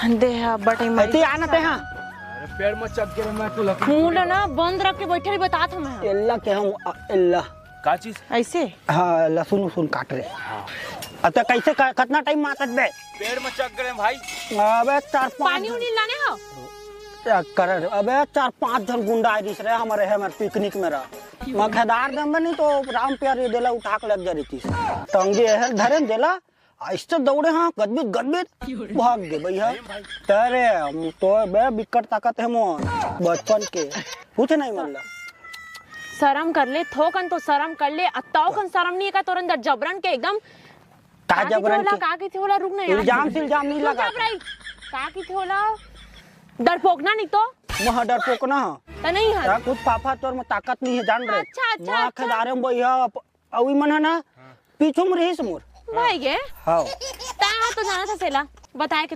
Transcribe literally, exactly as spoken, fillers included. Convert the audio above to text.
दे हा, बटे माई। ऐसे आना ते हाँ। अरे पेड़ में चढ़ के मैं तो लकड़ी मुंह ला ना बंद रख के बैठे रही, बतात हूँ मैं। एल्ला के हम, आ, एल्ला। का चीज? ऐसे? हाँ, लहसुन उसुन काट रहे। अच्छा, कैसे क-, कितना टाइम मातत बे? पेड़ में चढ़ गए भाई। अबे चार पाँच पानी जन उनी लाने हो? क्या कर रहे? अबे चार पाँच जन गुंडा आए दिस रहे हमारे, हमारे पिकनिक में रहा। मैं खेदार दे में नहीं तो राम प्यारी देला उठा के लग जा रही थी। टंगे है धरे देला, ऐसे दौड़े हाँ, गदबित, गदबित, भाग गए भैया। अरे, हम तो बे बिकट ताकत है मोर, बचपन के, कुछ नहीं मतलब। शरम कर ले, थोकन तो शरम कर ले, अत्ताओ कन शरम नहीं है का तोर अंदर जबरन के एकदम? का का कथे जबरन होला, के? का कथे होला, रुक ना यार। इल्जाम से इल्जाम नहीं लगा। चुपचाप रही। का कथे होला? डरपोकना नहीं तो? महा डरपोकना। त नहीं है। का कुछ पापा तोर में ताकत नहीं है, जान रहे। अच्छा, अच्छा, महा अच्छा। खेदारे में भैया, अप-, अउ ई मन है ना, हाँ। पीछू में रहीस मोर। भाई गे? हाँ। ता तो जाना था सेला, बताए के